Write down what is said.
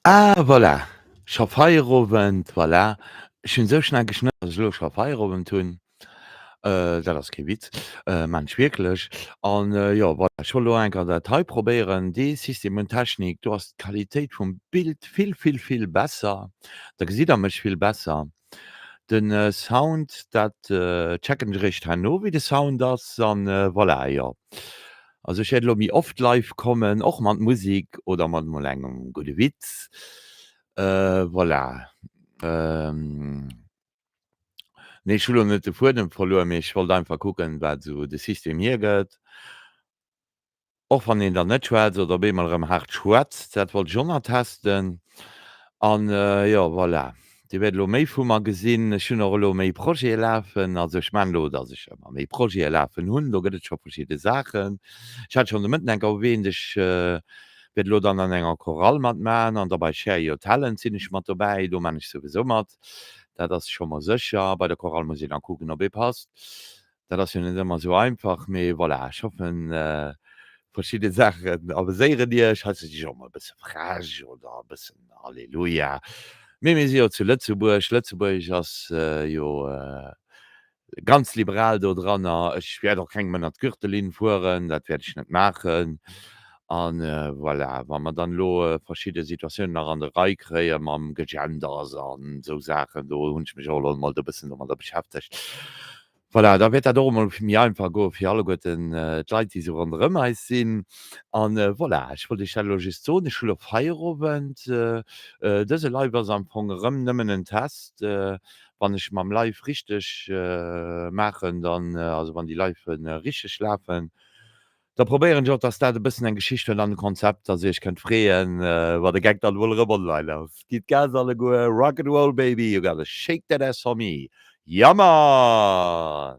Ah voilà, scho Feierowend, voilà. Ech hunn esou schnell geschnëtt, dass ech elo scho Feierowend hunn. Dat ass kee Witz, maan ech wierklech. An jo, voilà, ech wollt elo eng Kéier dat hei probéieren, dee System un Technik, do ass d'Qualitéit vum Bild vill, vill, vill besser, da gesitt der mech vill besser. Den Sound, dat checken ech eréischt herno wéi de Sound ass an voilà, jo. Also ech wäert elo méi oft live kommen, och mat Musik oder mat mol engem gudde Witz, voilà. Nee ech hu lo net de Fuedem verluer, mee ech wollt einfach kucken wat esou de System hiergëtt. Och wann een dann net schwätzt oder op eemol erëm haart schwätzt, dat wollt ech och nach testen. An jo, voilà, Dir wäert elo méi vu mer gesinn. Ech hunn och elo méi Projete lafen. Also ech maachen elo, datt ech ëmmer méi Projete lafen hunn. Do gëtt et scho verschidde Saachen. Ech hat schonn de Mëtten enk erwähnt, ech wäert elo dann an enger Chorale matmachen an da bei Share Your Talent sinn ech mat dobäi. Do maan ech souwisou mat, dat ass scho mol sécher. Bei der Chorale muss een da kucken, ob ee passt. Dat ass jo net ëmmer esou einfach, mee voilà, ech hoffen verschidde Saachen ameséieren Iech. Hei si ech och mol e bësse frech oder e bëssen Halleluja, mee mir si jo zu Lëtzebuerg. Lëtzebuerg ass jo ganz liberal do dranner. Ech wäert och kengem ënnert d'Gürtellinn fueren, dat wäert ech net maachen. An voilà, wa mer dann elo verschidde Situatiounen nach an de Rei kréie mam Gegenders an esou Saachen, do hunn ech mech och elo emol e bëssen domadder beschäftegt, Voilà, da wäert dat och emol méi einfach goe fir alleguerten d'Leit, déi esou ronderëm eis sinn. An voilà, ech wollt Iech dat elo just soen. Ech hu lo Feierowend. Dëse Live ass am Fong erëm nëmmen en Test. Wann ech mam Live richteg maachen, dann, also wann déi Liven richteg lafen, Da probéieren ech och, dass dat e bëssen eng Geschicht huet an e Konzept, dass Dir Iech kënnt freeën, wann de Geck dann emol erëm online ass. Gitt Gas alleguer, Rock and roll baby, you gotta shake that ass for me, ja Mann!